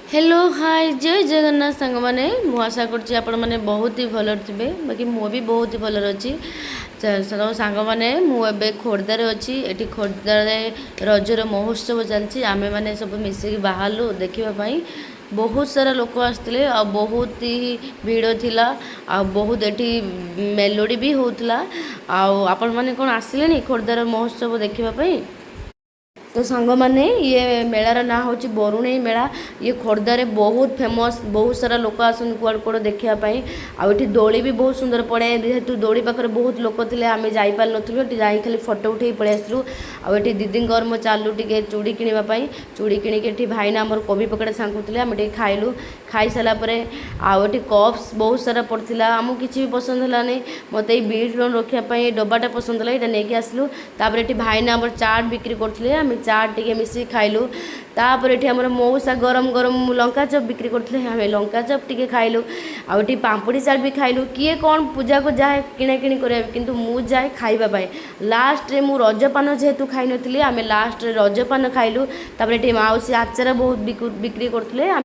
Hello, ହାଏ, ଜୟ ଜଗନ୍ନାଥ ସାଙ୍ଗମାନେ। ମୁଁ ଆଶା କରୁଛି ଆପଣମାନେ ବହୁତ ହି ଭଲରେ ଥିବେ। ବାକି ମୁଁ ବି ବହୁତ ହି ଭଲରେ ଅଛି। ସାଙ୍ଗମାନେ, ମୁଁ ଏବେ ଖୋର୍ଦ୍ଧାରେ ଅଛି। ଏଠି ଖୋର୍ଦ୍ଧାରେ ରଜର ମହୋତ୍ସବ ଚାଲିଛି। ଆମେମାନେ ସବୁ ମିଶିକି ବାହାରିଲୁ ଦେଖିବା ପାଇଁ। ବହୁତ ସାରା ଲୋକ ଆସିଥିଲେ ଆଉ ବହୁତ ହି ଭିଡ଼ ଥିଲା ଆଉ ବହୁତ ଏଠି ମେଲୋଡ଼ି ବି ହେଉଥିଲା। ଆଉ ଆପଣମାନେ କ'ଣ ଆସିଲେଣି ଖୋର୍ଦ୍ଧାର ମହୋତ୍ସବ ଦେଖିବା ପାଇଁ? ତ ସାଙ୍ଗମାନେ, ଇଏ ମେଳାର ନାଁ ହେଉଛି ବରୁଣେଇ ମେଳା। ଇଏ ଖୋର୍ଦ୍ଧାରେ ବହୁତ ଫେମସ୍। ବହୁତ ସାରା ଲୋକ ଆସନ୍ତି କୁଆଡ଼ୁ କୁଆଡ଼ୁ ଦେଖିବା ପାଇଁ। ଆଉ ଏଠି ଦୋଳି ବି ବହୁତ ସୁନ୍ଦର ପଡ଼େ। ଯେହେତୁ ଦୋଳି ପାଖରେ ବହୁତ ଲୋକ ଥିଲେ, ଆମେ ଯାଇପାରିନଥିଲୁ। ଏଠି ଯାଇ ଖାଲି ଫଟୋ ଉଠେଇ ପଳେଇ ଆସିଲୁ। ଆଉ ଏଠି ଦିଦିଙ୍କର ମୋ ଚାଲୁ ଟିକେ ଚୁଡ଼ି କିଣିବା ପାଇଁ। ଚୁଡ଼ି କିଣିକି ଏଠି ଭାଇନା ଆମର କୋବି ପକୋଡ଼ା ଛାଙ୍କୁଥିଲେ, ଆମେ ଟିକେ ଖାଇଲୁ। ଖାଇସାରିଲା ପରେ ଆଉ ଏଠି କପ୍ସ ବହୁତ ସାରା ପଡ଼ିଥିଲା, ଆମକୁ କିଛି ବି ପସନ୍ଦ ହେଲାନି। ମୋତେ ଏଇ ବିଟ୍ ଲୁଣ ରଖିବା ପାଇଁ ଡବାଟା ପସନ୍ଦ ହେଲା, ଏଇଟା ନେଇକି ଆସିଲୁ। ତାପରେ ଏଠି ଭାଇନା ଆମର ଚାଟ୍ ବିକ୍ରି କରୁଥିଲେ, ଆମେ ଚାଟ୍ ଟିକେ ମିଶିକି ଖାଇଲୁ। ତାପରେ ଏଠି ଆମର ମଉସା ଗରମ ଗରମ ଲଙ୍କା ଚପ୍ ବିକ୍ରି କରୁଥିଲେ, ଆମେ ଲଙ୍କା ଚପ୍ ଟିକେ ଖାଇଲୁ। ଆଉ ଏଠି ପାମ୍ପୁଡ଼ି ଚାଟ୍ ବି ଖାଇଲୁ। କିଏ କ'ଣ ପୂଜାକୁ ଯାଏ କିଣାକିଣି କରିବା, କିନ୍ତୁ ମୁଁ ଯାଏ ଖାଇବା ପାଇଁ। ଲାଷ୍ଟରେ ମୁଁ ରଜପାନ ଯେହେତୁ ଖାଇନଥିଲି, ଆମେ ଲାଷ୍ଟରେ ରଜପାନ ଖାଇଲୁ। ତାପରେ ଏଠି ମାଉସୀ ଆଚାର ବହୁତ ବିକ୍ରି କରୁଥିଲେ।